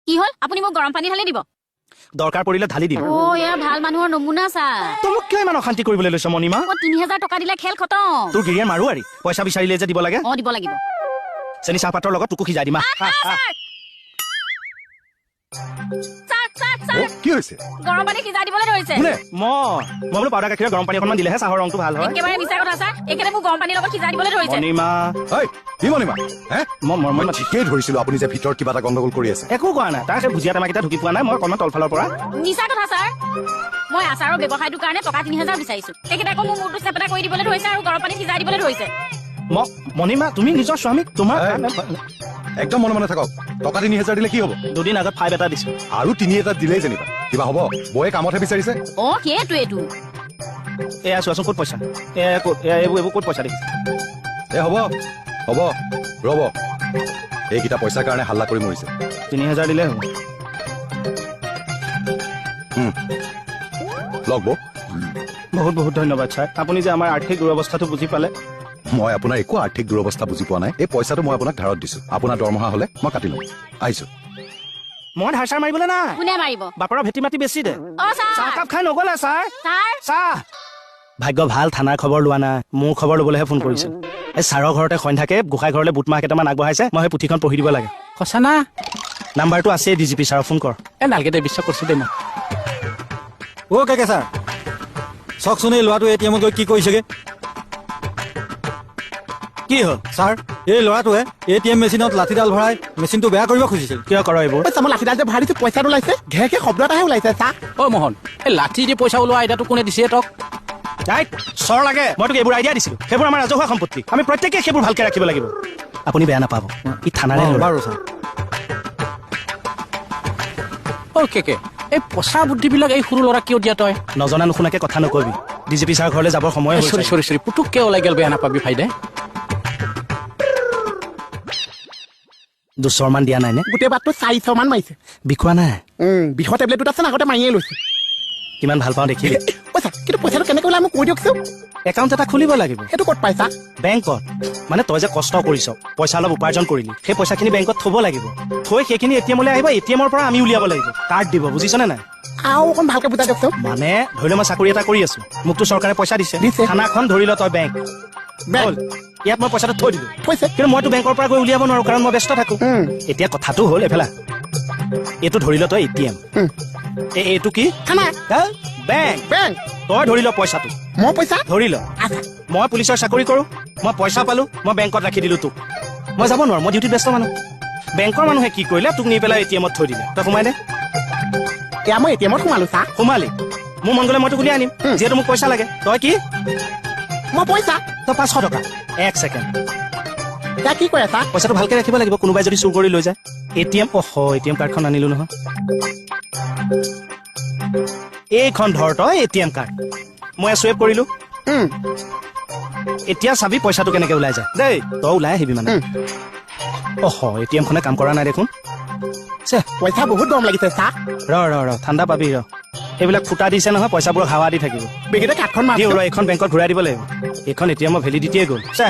কি হ'ল, আপুনি মোক গৰম পানী ঢালি দিব? দৰকাৰ পৰিলে ঢালি দিম। অ, এয়া ভাল মানুহৰ নমুনা ছাৰ। তই মোক কিয় ইমান অশান্তি কৰিবলৈ লৈছ মণিমা? অ, 3000 টকা দিলে খেল খতম। তোৰ গিৰিয়ে মাৰোৱাৰী, পইচা বিচাৰিলে যে দিব লাগে। অ, দিব লাগিব। চেনি চাহপাতৰ লগত তোকো সিজাই দিম, আহ, আহ, আহ। Sir, sir, sir! কি হৈছে? গৰম পানী সিজাই দিবলৈ ধৰিছে। কোনে? মই বোলো পাউদাৰ গাখীৰৰ গৰম পানী অকণমান দিলেহে চাহৰ ৰংটো ভাল হয়। একেবাৰে মিছা কথা ছাৰ, এখেতে মোক গৰম পানীৰ লগত সিজাই দিবলৈ ধৰিছে। মণিমা! ঐ, কি মণিমা হে? মই মই মই ঠিকেই ধৰিছিলো, আপুনি যে ভিতৰত কিবা এটা গণ্ডগোল কৰি আছে। একো কোৱা নাই। তাৰ সেই ভুজিয়া টেমাকেইটা ঢুকি পোৱা নাই মই অকণমান তলফালৰ পৰা। মিছা কথা ছাৰ, মই আচাৰৰ ব্যৱসায়টোৰ কাৰণে টকা 3000 বিচাৰিছো। তেখেতে আকৌ মোৰ মূৰটো চেপেটা কৰি দিবলৈ ধৰিছে আৰু গৰম পানী সিজাই দিবলৈ ধৰিছে। মণিমা, তুমি নিজৰ স্বামীক তোমাৰ এই। একদম মনে মনে থাকক। টকা 3000 দিলে কি হ'ব? দুদিন আগত 5 এটা দিছো। আৰু তিনি এটা দিলেই যেনিবা কিবা হ'ব? বৌয়ে কামতহে বিচাৰিছে। অ, সেইটোৱেইটো। এয়া চোৱাচোন, ক'ত পইচা? এয়া ক'ত? এয়া এইবোৰ ক'ত পইচা দেখিছে? এ হ'ব হ'ব, ৰ'ব। এইকেইটা পইচাৰ কাৰণে হাল্লা কৰি মৰিছে। 3000 দিলে হ'ব। লওক বৌ। বহুত বহুত ধন্যবাদ ছাৰ, আপুনি যে আমাৰ আৰ্থিক দুৰৱস্থাটো বুজি পালে। মই আপোনাৰ একো আৰ্থিক দুৰৱস্থা বুজি পোৱা নাই। এই পইচাটো মই আপোনাক ধাৰত দিছো। আপোনাৰ দৰমহা হলে মই কাটি ল'ম। আহিছো। মই ধাৰ চাৰ মাৰিবলৈ নাই। কোনে মাৰিব? বাপৰৰ ভেটি মাটি বেছি দে। অ ছাৰ! চাহকাপ খাই নগ'লে ছাৰ? ছাৰ! চাহ। ভাগ্য ভাল, থানাৰ খবৰ লোৱা নাই, মোৰ খবৰ ল'বলৈহে ফোন কৰিছিল। এই ছাৰৰ ঘৰতে সন্ধ্যাকে গোসাঁই ঘৰলৈ বুটমাহ কেইটামান আগবঢ়াইছে, মই সেই পুথিখন পঢ়ি দিব লাগে। সঁচা না? নাম্বাৰটো আছেই, ডি জি পি ছাৰক ফোন কৰ। এ নালগে দে, বিশ্বাস কৰিছো দে মই। অ' কেকে ছাৰ, চাওকচোন, এই ল'ৰাটো এ টি এমত গৈ কি কৰিছেগে। কি হ'ল? ছাৰ, এই ল'ৰাটোৱে এ টি এম মেচিনত লাঠিডাল ভৰাই মেচিনটো বেয়া কৰিব খুজিছিল। কিয় কৰ এইবোৰ? পইচা মই লাঠিডাল যে ভৰাই দিছো, পইচাটো ওলাইছে, ঘে ঘে শব্দ এটাহে ওলাইছে চা। অ মোহন, এই লাঠি দি পইচা ওলোৱা আইডিয়াটো কোনে দিছে তোক? তাইক চৰ লাগে। মই তোক এইবোৰ আইডিয়া দিছিলো? সেইবোৰ আমাৰ ৰাজহুৱা সম্পত্তি, আমি প্ৰত্যেকেই সেইবোৰ ভালকে ৰাখিব লাগিব। আপুনি বেয়া নাপাব, ই থানাৰে অ, ল'ৰা। বাৰু ছাৰ। অ কেকে, এই পচা বুদ্ধিবিলাক এই সৰু ল'ৰাক কিয় দিয়া তই? নজনা নুশুনাকে কথা নকবি। ডি জি পি ছাৰ ঘৰলৈ যাবৰ সময় হ'ল। চৰি চৰি চৰি, পুতুককে ওলাই গ'ল, বেয়া নাপাবি ভাইদে। দুচৰমান দিয়া নাই নে? গোটেই বাটটো 400 মান মাৰিছে। বিষোৱা নাই? বিষৰ টেবলেট দুটা আছে, আগতে মাৰিয়ে লৈছে। কিমান ভাল পাওঁ দেখিলি? পইচা কিন্তু পইচাটো কেনেকে ওলাই মোক কৈ দিয়কচোন। একাউণ্ট এটা খুলিব লাগিব। সেইটো ক'ত পাইছা? বেংকত। মানে তই যে কষ্ট কৰিছ, পইচা অলপ উপাৰ্জন কৰিলি, সেই পইচাখিনি বেংকত থ'ব লাগিব। থৈ সেইখিনি এ টি এমলৈ আহিব, এ টি এমৰ পৰা আমি উলিয়াব লাগিব। কাৰ্ড দিব, বুজিছনে নাই? আৰু অকণ ভালকে বুজাই দিয়কচোন। মানে ধৰি ল মই চাকৰি এটা কৰি আছো, মোকতো চৰকাৰে পইচা দিছে। দিছে। থানাখন ধৰি ল তই বেংক। বেংক। হ'ল। ইয়াত মই পইচাটো থৈ দিলো। থৈছে। কিন্তু মইতো বেংকৰ পৰা গৈ উলিয়াব নোৱাৰো, কাৰণ মই ব্যস্ত থাকো। এতিয়া কথাটো হ'ল, এইফালে এইটো ধৰি ল তই এ টি এম। এইটো কি? থানা। হা? বেংক। বেংক। তই ধৰি ল পইচাটো। মই পইচা? ধৰি ল। আচ্ছা। মই পুলিচৰ চাকৰি কৰো, মই পইচা পালো, মই বেংকত ৰাখি দিলো তোক। মই যাব নোৱাৰো, মই ডিউটিত ব্যস্ত মানুহ। বেংকৰ মানুহে কি কৰিলে, তোক নি পেলাই এ টি এমত থৈ দিলে। তই সোমাই দে। এয়া মই এ টি এমত সোমালো চা। সোমালি, মোৰ মন গ'লে মই তোক উলিয়াই আনিম, যিহেতু মোক পইচা লাগে। তই কি? মই পইচা। তই 500 টকা। এক ছেকেণ্ড। এয়া কি কৰে চা? পইচাটো ভালকে ৰাখিব লাগিব, কোনোবাই যদি চুৰ কৰি লৈ যায়। এ টি এম, অহ, এ টি এম কাৰ্ডখন আনিলো নহয়। এইখন ধৰ তই এ টি এম কাৰ্ড। মই চুৱেপ কৰিলো। এতিয়া চাবি পইচাটো কেনেকে ওলাই যায় দেই। তই ওলাই আহিবি মানে। অহ, এ টি এমখনে কাম কৰা নাই দেখোন। চে। পইচা বহুত গৰম লাগিছে চা। ৰ ৰ ৰ, ঠাণ্ডা পাবি ৰ। এইবিলাক ফুটা দিছে নহয়, পইচাবোৰক হাৱা দি থাকিব। বেগেতে কাৰ্ডখন দিওঁ মাৰ। ৰ, এইখন বেংকত ঘূৰাই দিব লাগিব। এইখন এতিয়া মই ভেলিডিটিয়ে গ'ল। চে।